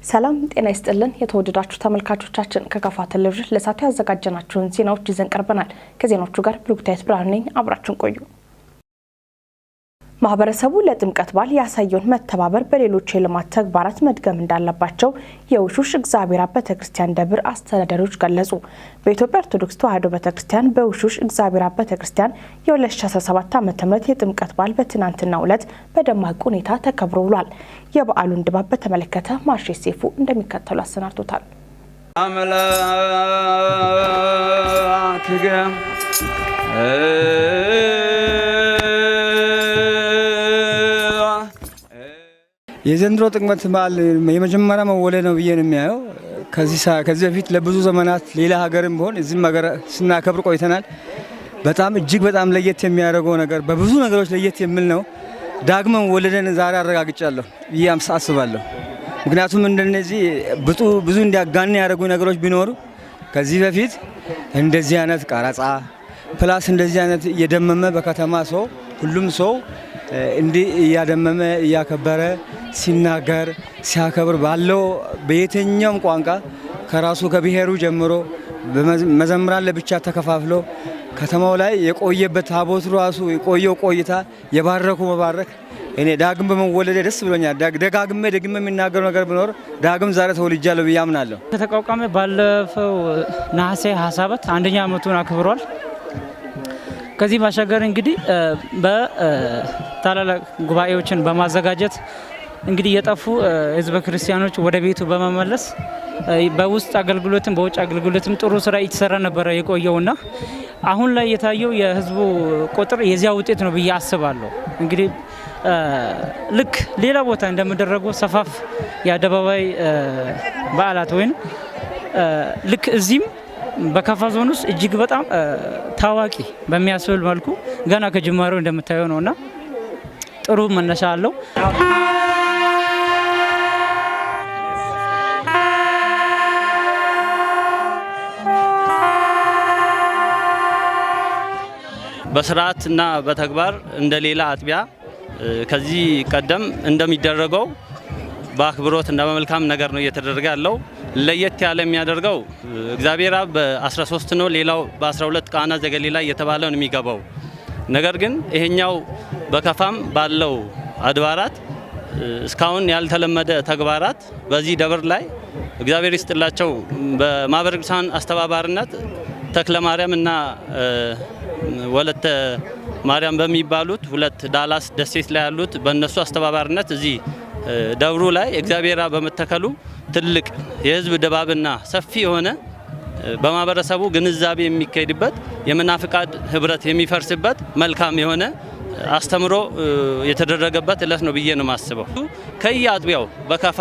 ሰላም ጤና ይስጥልን። የተወደዳችሁ ተመልካቾቻችን፣ ከካፋ ቴሌቪዥን ለሰዓቱ ያዘጋጀናቸውን ዜናዎች ይዘን ቀርበናል። ከዜናዎቹ ጋር ብሩክታይት ብርሃኑ ነኝ። አብራችን ቆዩ። ማህበረሰቡ ለጥምቀት በዓል ያሳየውን መተባበር በሌሎች የልማት ተግባራት መድገም እንዳለባቸው የውሹሽ እግዚአብሔር አብ ቤተክርስቲያን ደብር አስተዳዳሪዎች ገለጹ። በኢትዮጵያ ኦርቶዶክስ ተዋሕዶ ቤተክርስቲያን በውሹሽ እግዚአብሔር አብ ቤተክርስቲያን የ2017 ዓ.ም የጥምቀት በዓል በትናንትናው ዕለት በደማቅ ሁኔታ ተከብሮ ውሏል። የበዓሉን ድባብ በተመለከተ ማርሼ ሴፉ እንደሚከተሉ አሰናድቶታል። አምላክ የዘንድሮ ጥምቀት በዓል የመጀመሪያ መወለድ ነው ብዬ ነው የሚያየው። ከዚህ በፊት ለብዙ ዘመናት ሌላ ሀገርም ቢሆን እዚህም ሀገር ስናከብር ቆይተናል። በጣም እጅግ በጣም ለየት የሚያደርገው ነገር በብዙ ነገሮች ለየት የሚል ነው። ዳግመ መወለድን ዛሬ አረጋግጫለሁ ብዬ አስባለሁ። ምክንያቱም እንደነዚህ ብዙ እንዲያጋን ያደረጉ ነገሮች ቢኖሩ ከዚህ በፊት እንደዚህ አይነት ቀረጻ plus እንደዚህ አይነት እየደመመ በከተማ ሰው ሁሉም ሰው እንዲህ እያደመመ እያከበረ ሲናገር ሲያከብር ባለው በየትኛውም ቋንቋ ከራሱ ከብሔሩ ጀምሮ መዘምራን ለብቻ ተከፋፍሎ ከተማው ላይ የቆየበት ታቦቱ ራሱ የቆየው ቆይታ የባረኩ መባረክ እኔ ዳግም በመወለዴ ደስ ብሎኛል። ደጋግሜ ደግሜ የሚናገረው ነገር ቢኖር ዳግም ዛሬ ተወልጃለሁ ብዬ አምናለሁ። ከተቋቋመ ባለፈው ነሐሴ 27 አንደኛ ዓመቱን አክብሯል። ከዚህ ባሻገር እንግዲህ በታላላቅ ጉባኤዎችን በማዘጋጀት እንግዲህ የጠፉ ሕዝበ ክርስቲያኖች ወደ ቤቱ በመመለስ በውስጥ አገልግሎትም በውጭ አገልግሎትም ጥሩ ስራ እየተሰራ ነበረ የቆየውና አሁን ላይ የታየው የህዝቡ ቁጥር የዚያ ውጤት ነው ብዬ አስባለሁ። እንግዲህ ልክ ሌላ ቦታ እንደሚደረጉ ሰፋፍ የአደባባይ በዓላት ወይም ልክ እዚህም በካፋ ዞን ውስጥ እጅግ በጣም ታዋቂ በሚያስብል መልኩ ገና ከጅማሬው እንደምታየው ነውና ጥሩ መነሻ አለው። በስርዓት እና በተግባር እንደ ሌላ አጥቢያ ከዚህ ቀደም እንደሚደረገው በአክብሮት እና በመልካም ነገር ነው እየተደረገ ያለው። ለየት ያለ የሚያደርገው እግዚአብሔር አብ በ13 ነው፣ ሌላው በ12 ቃና ዘገሊላ እየተባለ ነው የሚገባው። ነገር ግን ይሄኛው በከፋም ባለው አድባራት እስካሁን ያልተለመደ ተግባራት በዚህ ደብር ላይ እግዚአብሔር ይስጥላቸው በማህበረ ቅዱሳን አስተባባሪነት ተክለ ማርያም እና ወለተ ማርያም በሚባሉት ሁለት ዳላስ ደሴት ላይ ያሉት በእነሱ አስተባባሪነት እዚህ ደብሩ ላይ እግዚአብሔር አብ በመተከሉ ትልቅ የህዝብ ድባብና ሰፊ የሆነ በማህበረሰቡ ግንዛቤ የሚካሄድበት የመናፍቃን ህብረት የሚፈርስበት መልካም የሆነ አስተምሮ የተደረገበት እለት ነው ብዬ ነው የማስበው። ከየአጥቢያው በከፋ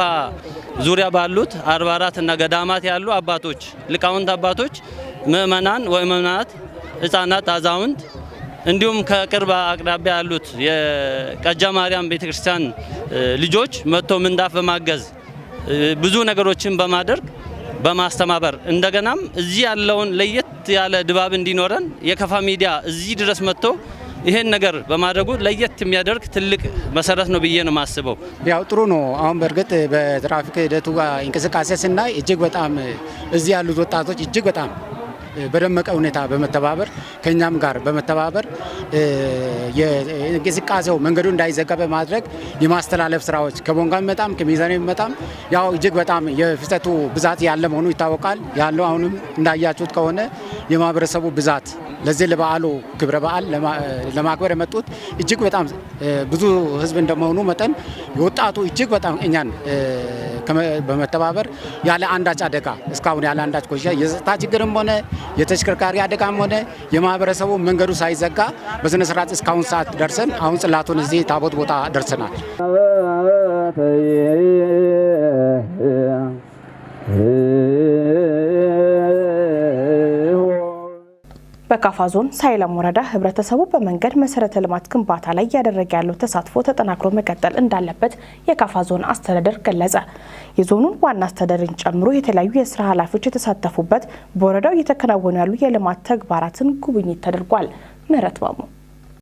ዙሪያ ባሉት 44 እና ገዳማት ያሉ አባቶች፣ ሊቃውንት አባቶች፣ ምእመናን ወምእመናት፣ ህጻናት፣ አዛውንት እንዲሁም ከቅርብ አቅራቢያ ያሉት የቀጃ ማርያም ቤተክርስቲያን ልጆች መጥቶ ምንጣፍ በማገዝ ብዙ ነገሮችን በማድረግ በማስተባበር እንደገናም እዚህ ያለውን ለየት ያለ ድባብ እንዲኖረን የከፋ ሚዲያ እዚህ ድረስ መጥቶ ይሄን ነገር በማድረጉ ለየት የሚያደርግ ትልቅ መሰረት ነው ብዬ ነው የማስበው። ያው ጥሩ ነው። አሁን በእርግጥ በትራፊክ ሂደቱ ጋር እንቅስቃሴ ስናይ እጅግ በጣም እዚህ ያሉት ወጣቶች እጅግ በጣም በደመቀ ሁኔታ በመተባበር ከኛም ጋር በመተባበር የእንቅስቃሴው መንገዱ እንዳይዘጋ በማድረግ የማስተላለፍ ስራዎች ከቦንጋ የሚመጣም ከሚዛን የሚመጣም ያው እጅግ በጣም የፍሰቱ ብዛት ያለ መሆኑ ይታወቃል። ያለው አሁንም እንዳያችሁት ከሆነ የማህበረሰቡ ብዛት ለዚህ ለበዓሉ ክብረ በዓል ለማክበር የመጡት እጅግ በጣም ብዙ ህዝብ እንደመሆኑ መጠን የወጣቱ እጅግ በጣም እኛን በመተባበር ያለ አንዳች አደጋ እስካሁን ያለ አንዳች ኮሽታ የጸጥታ ችግርም ሆነ የተሽከርካሪ አደጋም ሆነ የማህበረሰቡ መንገዱ ሳይዘጋ በስነ ስርዓት እስካሁን ሰዓት ደርሰን አሁን ጽላቱን እዚህ ታቦት ቦታ ደርሰናል። በካፋ ዞን ሳይለም ወረዳ ህብረተሰቡ በመንገድ መሰረተ ልማት ግንባታ ላይ እያደረገ ያለው ተሳትፎ ተጠናክሮ መቀጠል እንዳለበት የካፋ ዞን አስተዳደር ገለጸ። የዞኑን ዋና አስተዳደርን ጨምሮ የተለያዩ የስራ ኃላፊዎች የተሳተፉበት በወረዳው እየተከናወኑ ያሉ የልማት ተግባራትን ጉብኝት ተደርጓል። ምህረት ማሞ።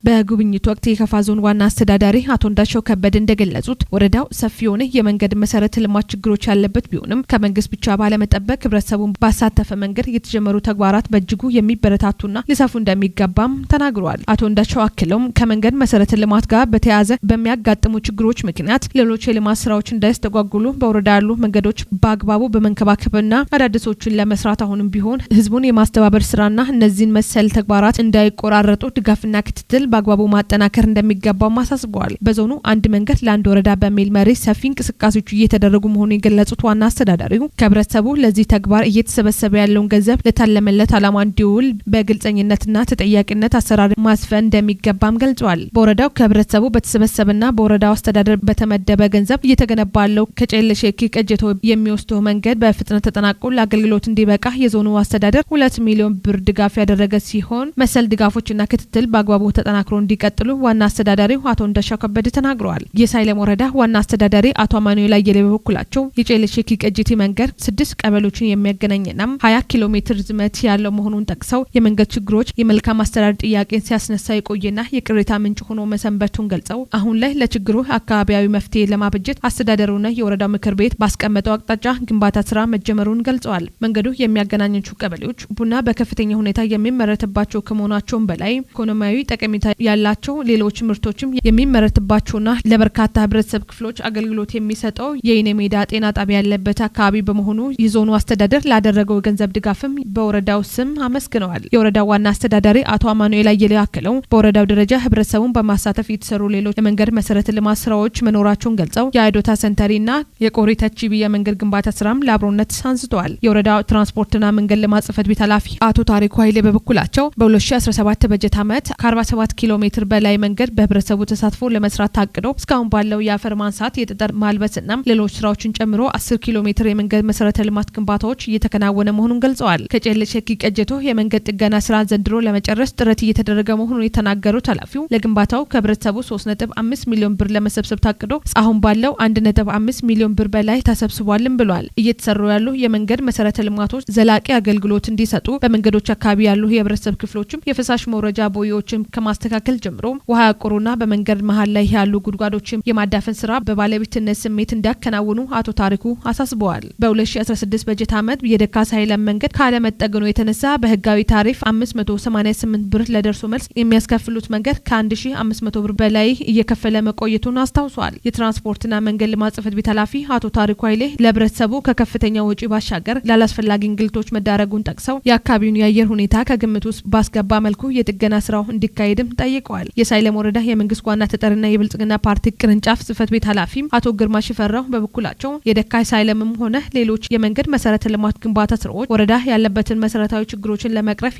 በጉብኝቱ ወቅት የከፋ ዞን ዋና አስተዳዳሪ አቶ እንዳሻው ከበደ እንደገለጹት ወረዳው ሰፊ የሆነ የመንገድ መሰረተ ልማት ችግሮች ያለበት ቢሆንም ከመንግስት ብቻ ባለመጠበቅ ህብረተሰቡን ባሳተፈ መንገድ የተጀመሩ ተግባራት በእጅጉ የሚበረታቱና ሊሰፉ እንደሚገባም ተናግረዋል። አቶ እንዳሻው አክለውም ከመንገድ መሰረተ ልማት ጋር በተያያዘ በሚያጋጥሙ ችግሮች ምክንያት ሌሎች የልማት ስራዎች እንዳይስተጓጉሉ በወረዳ ያሉ መንገዶች በአግባቡ በመንከባከብና አዳዲሶችን ለመስራት አሁንም ቢሆን ህዝቡን የማስተባበር ስራና እነዚህን መሰል ተግባራት እንዳይቆራረጡ ድጋፍና ክትትል በአግባቡ ማጠናከር እንደሚገባው አሳስበዋል። በዞኑ አንድ መንገድ ለአንድ ወረዳ በሚል መሪ ሰፊ እንቅስቃሴዎች እየተደረጉ መሆኑን የገለጹት ዋና አስተዳዳሪው ከህብረተሰቡ ለዚህ ተግባር እየተሰበሰበ ያለውን ገንዘብ ለታለመለት ዓላማ እንዲውል በግልጸኝነትና ተጠያቂነት አሰራር ማስፈን እንደሚገባም ገልጸዋል። በወረዳው ከህብረተሰቡ በተሰበሰበና በወረዳው አስተዳደር በተመደበ ገንዘብ እየተገነባ ያለው ከጨሌ ሼኪ ቀጀቶ የሚወስደው መንገድ በፍጥነት ተጠናቆ ለአገልግሎት እንዲበቃ የዞኑ አስተዳደር 2 ሚሊዮን ብር ድጋፍ ያደረገ ሲሆን መሰል ድጋፎችና ክትትል በአግባቡ ተጠናክሮ እንዲቀጥሉ ዋና አስተዳዳሪው አቶ እንዳሻው ከበደ ተናግረዋል። የሳይለም ወረዳ ዋና አስተዳዳሪ አቶ አማኑኤል አየለ በበኩላቸው የጨሌ ሼኪ ቀጀቴ መንገድ ስድስት ቀበሌዎችን የሚያገናኝና 20 ኪሎ ሜትር ርዝመት ያለው መሆኑን ጠቅሰው የመንገድ ችግሮች የመልካም አስተዳደር ጥያቄን ሲያስነሳ የቆየና የቅሬታ ምንጭ ሆኖ መሰንበቱን ገልጸው አሁን ላይ ለችግሩ አካባቢያዊ መፍትሄ ለማበጀት አስተዳደሩና የወረዳው ምክር ቤት ባስቀመጠው አቅጣጫ ግንባታ ስራ መጀመሩን ገልጸዋል። መንገዱ የሚያገናኛቸው ቀበሌዎች ቡና በከፍተኛ ሁኔታ የሚመረትባቸው ከመሆናቸውም በላይ ኢኮኖሚያዊ ጠቀሜታ ያላቸው ሌሎች ምርቶችም የሚመረትባቸውና ለበርካታ ህብረተሰብ ክፍሎች አገልግሎት የሚሰጠው የኢኔሜዳ ጤና ጣቢያ ያለበት አካባቢ በመሆኑ የዞኑ አስተዳደር ላደረገው የገንዘብ ድጋፍም በወረዳው ስም አመስግነዋል። የወረዳው ዋና አስተዳዳሪ አቶ አማኑኤል አየለ አክለው በወረዳው ደረጃ ህብረተሰቡን በማሳተፍ የተሰሩ ሌሎች የመንገድ መሰረተ ልማት ስራዎች መኖራቸውን ገልጸው የአይዶታ ሰንተሪና የቆሪ ተቺቢ የመንገድ ግንባታ ስራም ለአብሮነት አንስተዋል። የወረዳው ትራንስፖርትና መንገድ ልማት ጽህፈት ቤት ኃላፊ አቶ ታሪኩ ኃይሌ በበኩላቸው በ2017 በጀት ዓመት ከ47 ኪሎ ሜትር በላይ መንገድ በህብረተሰቡ ተሳትፎ ለመስራት ታቅዶ እስካሁን ባለው የአፈር ማንሳት፣ የጠጠር ማልበስና ሌሎች ስራዎችን ጨምሮ 10 ኪሎ ሜትር የመንገድ መሰረተ ልማት ግንባታዎች እየተከናወነ መሆኑን ገልጸዋል። ከጨሌ ሸኪ ቀጀቶ የመንገድ ጥገና ስራ ዘንድሮ ለመጨረስ ጥረት እየተደረገ መሆኑን የተናገሩት ኃላፊው ለግንባታው ከህብረተሰቡ 3.5 ሚሊዮን ብር ለመሰብሰብ ታቅዶ አሁን ባለው 1.5 ሚሊዮን ብር በላይ ተሰብስቧልም ብሏል። እየተሰሩ ያሉ የመንገድ መሰረተ ልማቶች ዘላቂ አገልግሎት እንዲሰጡ በመንገዶች አካባቢ ያሉ የህብረተሰብ ክፍሎችም የፍሳሽ መውረጃ ቦዮችን ከማስተካከል ጀምሮ ውሃ ያቆሩና በመንገድ መሀል ላይ ያሉ ጉድጓዶችን የማዳፈን ስራ በባለቤትነት ስሜት እንዲያከናውኑ አቶ ታሪኩ አሳስበዋል። በ2016 በጀት ዓመት የደካ ሳይለም መንገድ ካለመጠገኑ የተነሳ በህጋዊ ታሪፍ 588 ብር ለደርሶ መልስ የሚያስከፍሉት መንገድ ከ1500 ብር በላይ እየከፈለ መቆየቱን አስታውሷል። የትራንስፖርትና መንገድ ልማት ጽሕፈት ቤት ኃላፊ አቶ ታሪኩ ኃይሌ ለህብረተሰቡ ከከፍተኛ ወጪ ባሻገር ላላስፈላጊ እንግልቶች መዳረጉን ጠቅሰው የአካባቢውን የአየር ሁኔታ ከግምት ውስጥ ባስገባ መልኩ የጥገና ስራው እንዲካሄድም ጠይቀዋል። የሳይለም ወረዳ የመንግስት ዋና ተጠሪና የብልጽግና ፓርቲ ቅርንጫፍ ጽህፈት ቤት ኃላፊም አቶ ግርማ ሽፈራው በበኩላቸው የደካ ሳይለምም ሆነ ሌሎች የመንገድ መሰረተ ልማት ግንባታ ስራዎች ወረዳ ያለበትን መሰረታዊ ችግሮችን ለመቅረፍ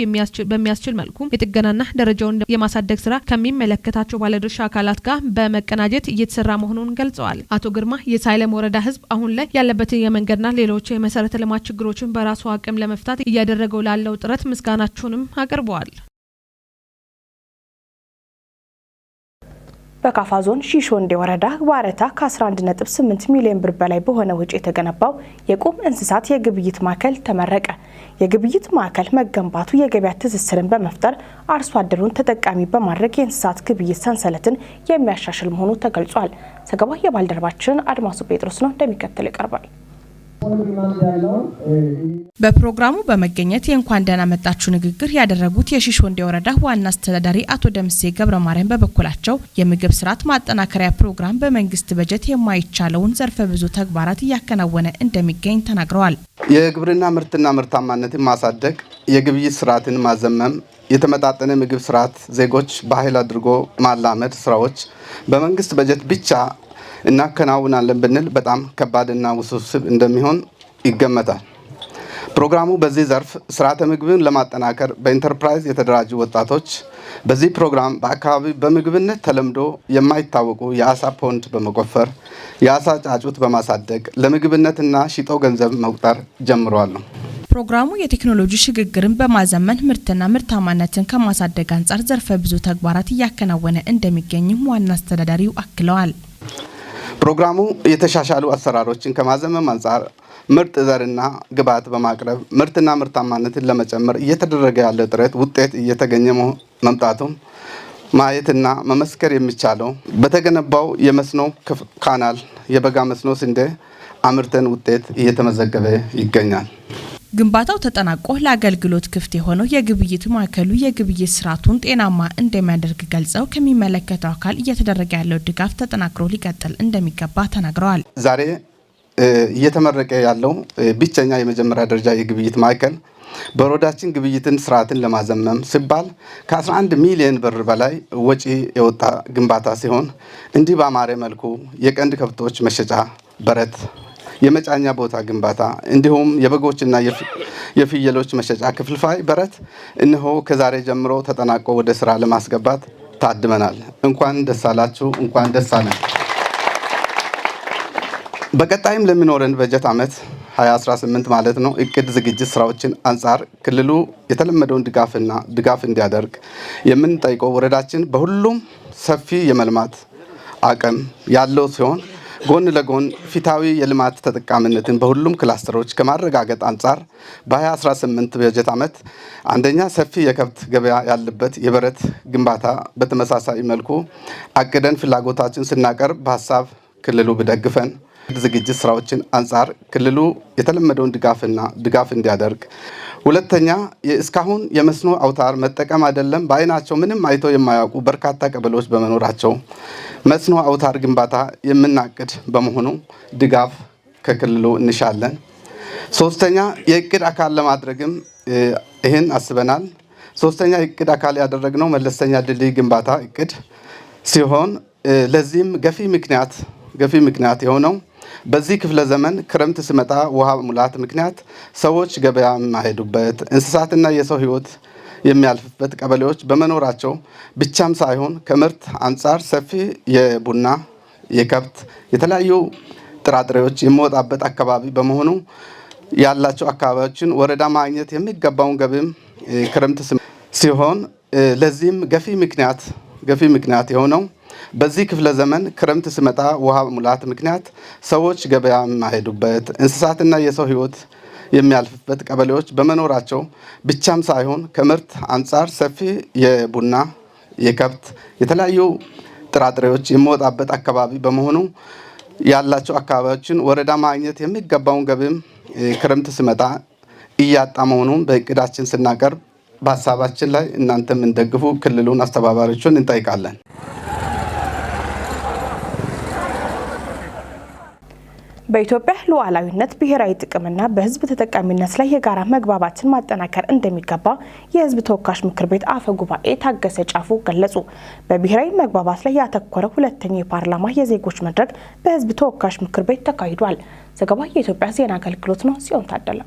በሚያስችል መልኩ የጥገናና ደረጃውን የማሳደግ ስራ ከሚመለከታቸው ባለድርሻ አካላት ጋር በመቀናጀት እየተሰራ መሆኑን ገልጸዋል። አቶ ግርማ የሳይለም ወረዳ ህዝብ አሁን ላይ ያለበትን የመንገድና ሌሎች የመሰረተ ልማት ችግሮችን በራሱ አቅም ለመፍታት እያደረገው ላለው ጥረት ምስጋናቸውንም አቅርበዋል። በካፋ ዞን ሺሾንዴ ወረዳ ዋረታ ከ11.8 ሚሊዮን ብር በላይ በሆነ ወጪ የተገነባው የቁም እንስሳት የግብይት ማዕከል ተመረቀ። የግብይት ማዕከል መገንባቱ የገበያ ትስስርን በመፍጠር አርሶ አደሩን ተጠቃሚ በማድረግ የእንስሳት ግብይት ሰንሰለትን የሚያሻሽል መሆኑ ተገልጿል። ዘገባው የባልደረባችን አድማሱ ጴጥሮስ ነው፣ እንደሚከተለው ይቀርባል። በፕሮግራሙ በመገኘት የእንኳን ደህና መጣችሁ ንግግር ያደረጉት የሺሾንዴ ወረዳ ዋና አስተዳዳሪ አቶ ደምሴ ገብረ ማርያም በበኩላቸው የምግብ ስርዓት ማጠናከሪያ ፕሮግራም በመንግስት በጀት የማይቻለውን ዘርፈ ብዙ ተግባራት እያከናወነ እንደሚገኝ ተናግረዋል። የግብርና ምርትና ምርታማነትን ማሳደግ፣ የግብይት ስርዓትን ማዘመን፣ የተመጣጠነ ምግብ ስርዓት ዜጎች ባህል አድርጎ ማላመድ ስራዎች በመንግስት በጀት ብቻ እናከናውናለን ብንል በጣም ከባድና ውስብስብ እንደሚሆን ይገመታል። ፕሮግራሙ በዚህ ዘርፍ ስርዓተ ምግብን ለማጠናከር በኢንተርፕራይዝ የተደራጁ ወጣቶች በዚህ ፕሮግራም በአካባቢ በምግብነት ተለምዶ የማይታወቁ የአሳ pond በመቆፈር የአሳ ጫጩት በማሳደግ ለምግብነትና ሽጦ ገንዘብ መቁጠር ጀምረዋል። ፕሮግራሙ የቴክኖሎጂ ሽግግርን በማዘመን ምርትና ምርታማነትን ከማሳደግ አንጻር ዘርፈ ብዙ ተግባራት እያከናወነ እንደሚገኝም ዋና አስተዳዳሪው አክለዋል። ፕሮግራሙ የተሻሻሉ አሰራሮችን ከማዘመን አንጻር ምርጥ ዘርና ግብዓት በማቅረብ ምርትና ምርታማነትን ለመጨመር እየተደረገ ያለ ጥረት ውጤት እየተገኘ መምጣቱን ማየትና መመስከር የሚቻለው በተገነባው የመስኖ ካናል የበጋ መስኖ ስንዴ አምርተን ውጤት እየተመዘገበ ይገኛል። ግንባታው ተጠናቆ ለአገልግሎት ክፍት የሆነው የግብይት ማዕከሉ የግብይት ስርዓቱን ጤናማ እንደሚያደርግ ገልጸው ከሚመለከተው አካል እየተደረገ ያለው ድጋፍ ተጠናክሮ ሊቀጥል እንደሚገባ ተናግረዋል። ዛሬ እየተመረቀ ያለው ብቸኛ የመጀመሪያ ደረጃ የግብይት ማዕከል በወረዳችን ግብይትን ስርዓትን ለማዘመም ሲባል ከ11 ሚሊዮን ብር በላይ ወጪ የወጣ ግንባታ ሲሆን እንዲህ በአማረ መልኩ የቀንድ ከብቶች መሸጫ በረት፣ የመጫኛ ቦታ ግንባታ እንዲሁም የበጎችና የፍየሎች መሸጫ ክፍልፋይ በረት እነሆ ከዛሬ ጀምሮ ተጠናቆ ወደ ስራ ለማስገባት ታድመናል። እንኳን ደስ አላችሁ፣ እንኳን ደስ አለን። በቀጣይም ለሚኖረን በጀት ዓመት 2018 ማለት ነው እቅድ ዝግጅት ስራዎችን አንጻር ክልሉ የተለመደውን ድጋፍ እንዲያደርግ የምንጠይቀው ወረዳችን በሁሉም ሰፊ የመልማት አቅም ያለው ሲሆን ጎን ለጎን ፍትሃዊ የልማት ተጠቃሚነትን በሁሉም ክላስተሮች ከማረጋገጥ አንጻር በ2018 በጀት ዓመት አንደኛ ሰፊ የከብት ገበያ ያለበት የበረት ግንባታ በተመሳሳይ መልኩ አቅደን ፍላጎታችን ስናቀርብ በሀሳብ ክልሉ ቢደግፈን ዝግጅት ስራዎችን አንጻር ክልሉ የተለመደውን ድጋፍ እንዲያደርግ፣ ሁለተኛ እስካሁን የመስኖ አውታር መጠቀም አይደለም በአይናቸው ምንም አይተው የማያውቁ በርካታ ቀበሌዎች በመኖራቸው መስኖ አውታር ግንባታ የምናቅድ በመሆኑ ድጋፍ ከክልሉ እንሻለን። ሶስተኛ የእቅድ አካል ለማድረግም ይህን አስበናል። ሶስተኛ የእቅድ አካል ያደረግነው መለስተኛ ድልድይ ግንባታ እቅድ ሲሆን ለዚህም ገፊ ምክንያት የሆነው በዚህ ክፍለ ዘመን ክረምት ሲመጣ ውሃ ሙላት ምክንያት ሰዎች ገበያ የማይሄዱበት እንስሳትና የሰው ሕይወት የሚያልፍበት ቀበሌዎች በመኖራቸው ብቻም ሳይሆን ከምርት አንጻር ሰፊ የቡና፣ የከብት፣ የተለያዩ ጥራጥሬዎች የሚወጣበት አካባቢ በመሆኑ ያላቸው አካባቢዎችን ወረዳ ማግኘት የሚገባውን ገቢም ክረምት ሲሆን ለዚህም ገፊ ምክንያት የሆነው በዚህ ክፍለ ዘመን ክረምት ሲመጣ ውሃ ሙላት ምክንያት ሰዎች ገበያ የማይሄዱበት እንስሳትና የሰው ሕይወት የሚያልፍበት ቀበሌዎች በመኖራቸው ብቻም ሳይሆን ከምርት አንጻር ሰፊ የቡና፣ የከብት፣ የተለያዩ ጥራጥሬዎች የሚወጣበት አካባቢ በመሆኑ ያላቸው አካባቢዎችን ወረዳ ማግኘት የሚገባውን ገቢም ክረምት ሲመጣ እያጣ መሆኑን በእቅዳችን ስናቀርብ በሀሳባችን ላይ እናንተም እንደግፉ ክልሉን አስተባባሪዎችን እንጠይቃለን። በኢትዮጵያ ሉዓላዊነት፣ ብሔራዊ ጥቅምና በሕዝብ ተጠቃሚነት ላይ የጋራ መግባባትን ማጠናከር እንደሚገባ የሕዝብ ተወካዮች ምክር ቤት አፈ ጉባኤ ታገሰ ጫፎ ገለጹ። በብሔራዊ መግባባት ላይ ያተኮረ ሁለተኛው የፓርላማ የዜጎች መድረክ በሕዝብ ተወካዮች ምክር ቤት ተካሂዷል። ዘገባ የኢትዮጵያ ዜና አገልግሎት ነው። ጽዮን ታደለ።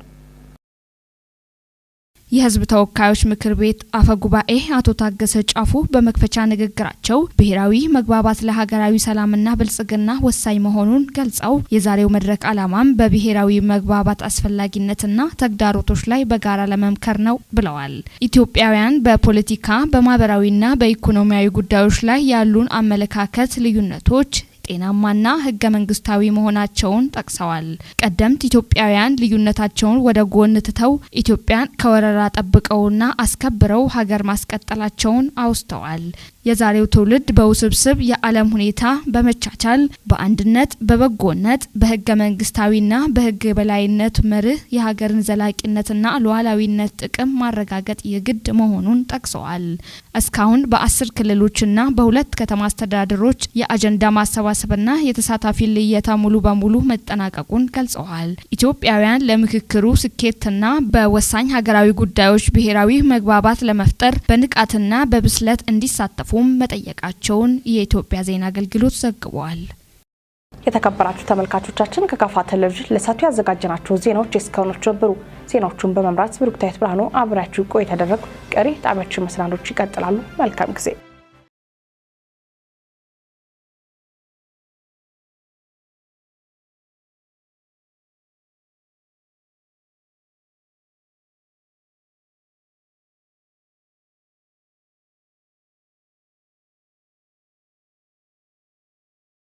የህዝብ ተወካዮች ምክር ቤት አፈ ጉባኤ አቶ ታገሰ ጫፎ በመክፈቻ ንግግራቸው ብሔራዊ መግባባት ለሀገራዊ ሰላምና ብልጽግና ወሳኝ መሆኑን ገልጸው የዛሬው መድረክ ዓላማም በብሔራዊ መግባባት አስፈላጊነትና ተግዳሮቶች ላይ በጋራ ለመምከር ነው ብለዋል። ኢትዮጵያውያን በፖለቲካ፣ በማህበራዊና በኢኮኖሚያዊ ጉዳዮች ላይ ያሉን አመለካከት ልዩነቶች ጤናማና ህገ መንግስታዊ መሆናቸውን ጠቅሰዋል። ቀደምት ኢትዮጵያውያን ልዩነታቸውን ወደ ጎን ትተው ኢትዮጵያን ከወረራ ጠብቀውና አስከብረው ሀገር ማስቀጠላቸውን አውስተዋል። የዛሬው ትውልድ በውስብስብ የዓለም ሁኔታ በመቻቻል፣ በአንድነት፣ በበጎነት፣ በህገ መንግስታዊና በህግ የበላይነት መርህ የሀገርን ዘላቂነትና ሉዓላዊነት ጥቅም ማረጋገጥ የግድ መሆኑን ጠቅሰዋል። እስካሁን በ10 ክልሎችና በ2 ከተማ አስተዳደሮች የአጀንዳ ማሰባሰብና የተሳታፊ ልየታ ሙሉ በሙሉ መጠናቀቁን ገልጸዋል። ኢትዮጵያውያን ለምክክሩ ስኬትና በወሳኝ ሀገራዊ ጉዳዮች ብሔራዊ መግባባት ለመፍጠር በንቃትና በብስለት እንዲሳተፉ መጠየቃቸውን የኢትዮጵያ ዜና አገልግሎት ዘግቧል። የተከበራችሁ ተመልካቾቻችን ከካፋ ቴሌቪዥን ለሰዓቱ ያዘጋጀናቸው ዜናዎች እስካሁኖቹ ነበሩ። ዜናዎቹን በመምራት ብሩክታይት ብርሃኑ አብራችሁ ቆይታ ያደረግኩ። ቀሪ ጣቢያችን መሰናዶች ይቀጥላሉ። መልካም ጊዜ።